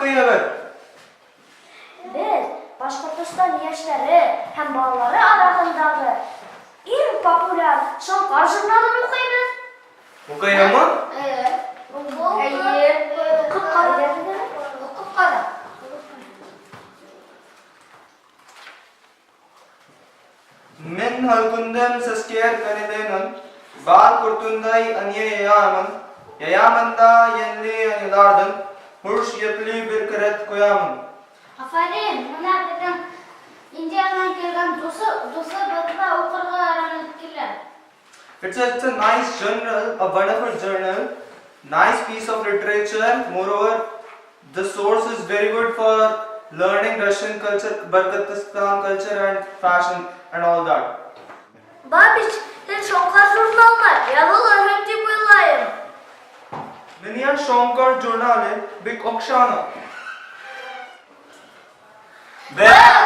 укыйбыҙ? Беҙ Башҡортостан йәштәре һәм балалары араһындағы иң популяр Шоңҡар журналын уҡыйбыҙ. Уҡыйһыңмы? Эйе. Уҡып ҡара. Уҡып ҡара. Мин һалҡындан сәскәләр көнләймен, Бал ҡортондай ынйы йыямын, Йыямын да йәнле ынйыларҙан Хуш еҫле бер ҡорт ҡоямын. Афарин, бына беҙҙең Индиянан килгән дуҫы, дуҫыбыҙ ҙа уҡырға өйрәнеп килә. It's a nice journal, a wonderful journal, nice piece of literature. Moreover, the source is very good for learning Russian culture, Bashkortostan culture and fashion and all that. Бабич, һин Шоңҡар журналына яҙылырһың тип уйлайым. Миңә Шоңҡар журналы бик оҡшаны. Беҙ